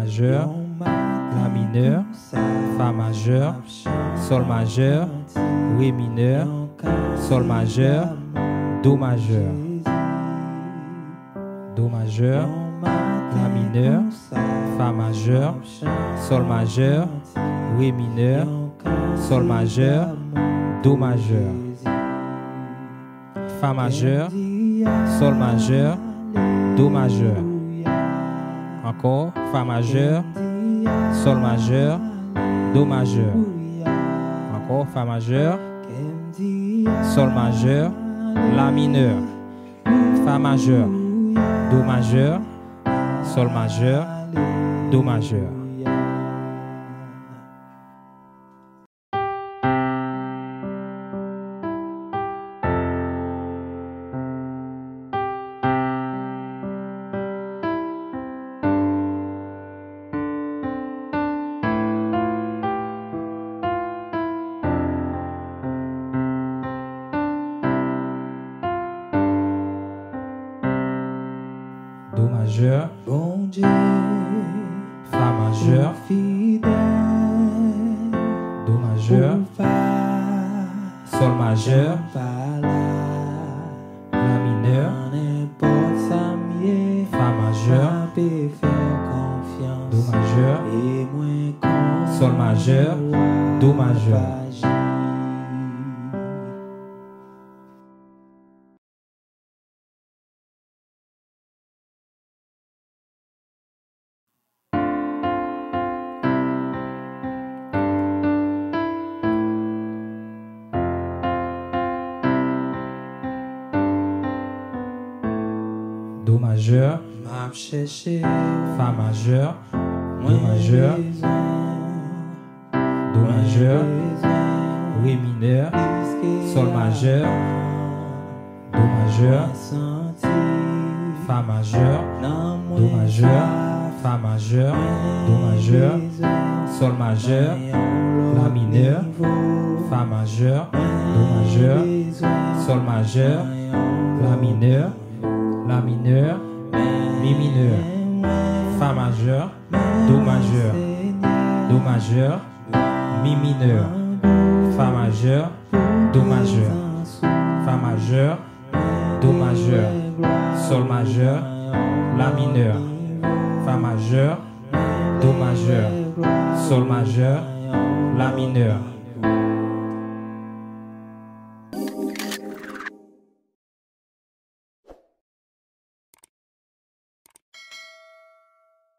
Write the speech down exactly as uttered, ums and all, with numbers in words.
majè, la minè, fa majè, sòl majè, re minè, sòl majè, do majè. Do majè, la minè, fa majè, sòl majè, re minè, sòl majè, do majè. Fa majè, sòl majè, do majè. Ankò, fa majè, sòl majè, do majè. Ankò, fa majè, sòl majè, la minè. Fa majè, do majè, sòl majè, do majè. Do majè, Bondye, fa majè, fidèl, do majè, sòl majè, la minè, nenpòt sa m ye, fa majè, m ape fè konfyans, do majè, e mwen konnen sòl majè, do majè. Do majè, m ap chèche, fa majè, do majè, do majè, re minè, sòl majè, do majè, fa majè, do majè, fa majè, do majè, sòl majè, la minè, fa majè, do majè, sòl majè, la minè, la minè, mi minè, fa majè, do majè, do majè, mi minè, fa majè, do majè, fa majè, do majè, sòl majè, la minè, fa majè, do majè, sòl majè, la minè.